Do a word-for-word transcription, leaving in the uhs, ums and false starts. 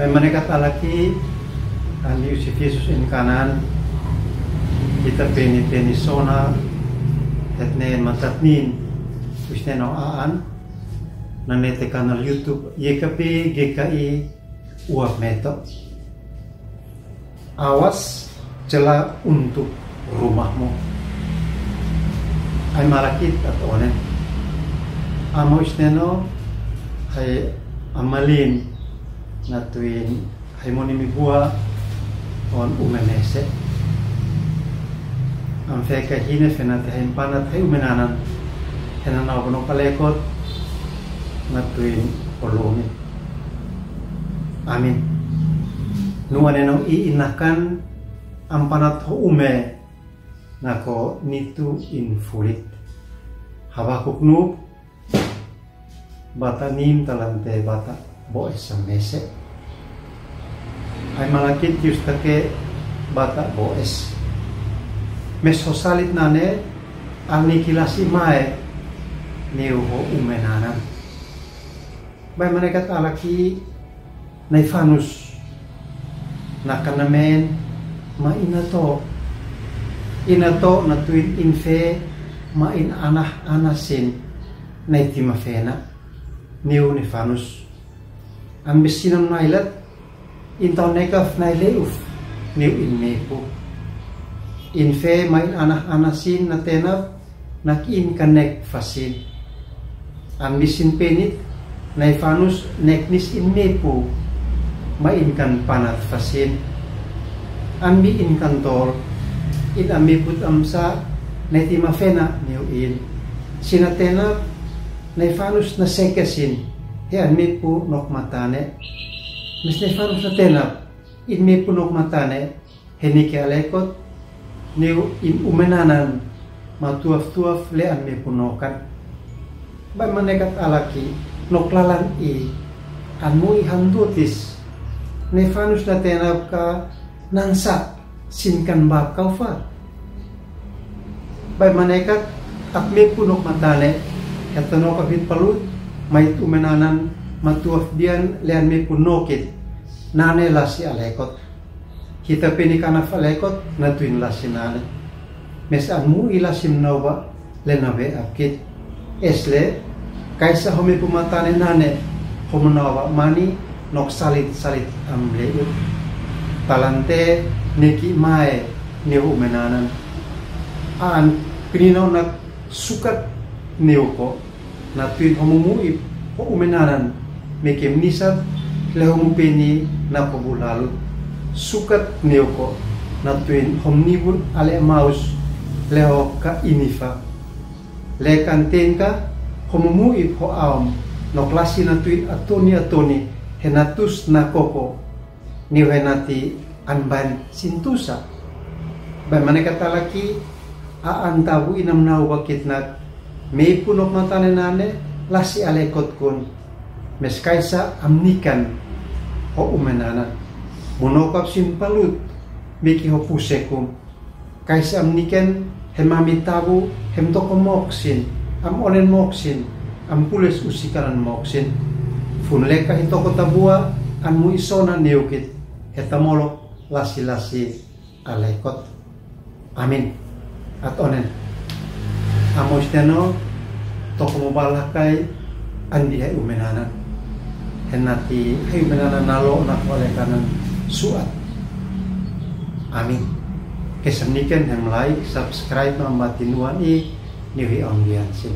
Manekat alaki, an Yusuf Yesus in kanan, kita peni peni sona, hetne matat nin, wisne no aan, nane te kanal YouTube, Y K B G K I, uap meto. Awas jela untuk rumahmu. Ai malakit at onen. Amo isneno, hai amalin na tuin, hai moni mi bua on umemese. Am fe ka hine fenat hai panat hai umenanan. Hena na bono palekot na tuin olumi. Amin. Nua neno i inakan am panat ho ume nako nitu in fulit. Habakuk nu bata nim talante bata boes samese. Ai malakit yustake bata boes. Mes ho salit nane ani kilasi mae niu ho umenanan. Bai manekat alaki nai fanus. Na kanamen ma inato. Inato na tuin infe ma in anah anasin nai timafena. Niu ni fanus. An bisinam nailat. Intau nekaf nai leuf. Niu in mepu. Infe ma in anah anasin na tenap. Nak in kanek fasin. An bisin penit, nai fanus nek nis in mepu, ma in kan panat fasin. An bi in kan tol, in an meput amsa, nai timafena niu in. Sina tenap, nai fanus na sekesin, he an mepu nok matane. Mes nai fanus na tenap, in mepu nok matane, Henike alekot, niu in umenanan, ma tuaf-tuaf le an mepu nokan. Bai manekat alaki, nok lalan i, an mu i handutis, ne fanus na tenap ka nansa, sin kan bap kaufa. Bai manekat, at mepu nok matane, heta nok apit palut, ma it umenanan, ma tuaf bian le an mepu nokit, nane lasi alekot. Hita peni kanaf alekot na tuin lasi nane. Mes an mu i lasi mnauba le na be apkit. Esle, kaisa ho mepu matane nane, ho mnauba mani, nok salit-salit am leut. Talante, neki mae, niu umenanan. An, pinino nak sukat niu ko. Na tuin ho mumuip ho umenanan, mekem nisat le ho mupeni na ko bulalu. Sukat niu ko, na tuin ho mnibun ale maus le ho ka inifa. Le kan tenka ho mumuip ho aom, nok lasi na tuin atoni-atoni, he natus na koko. Niu he nati an ban sintusa. Bai manekat alaki, a an tabu inam nau bakit nak, meipu nok matane nane, lasi alekot kun. Mes kaisa am nikan, ho umenanan. Munokap sin palut, miki ho pusekum. Kaisa am niken, hem ami tabu, hem toko moksin, am onen moksin, am pules usikanan moksin. Fun leka hi toko tabua, an mu isona neukit, he tamolo, lasi-lasi, alekot. Amin. At onen. Amos teno, toko mo balakai, an di hai umenanan. He nati hai umenanan nalo na kualekanan suat. Amin. Kesem niken hem like, subscribe, mambati nuan i, niu hi ambiansin.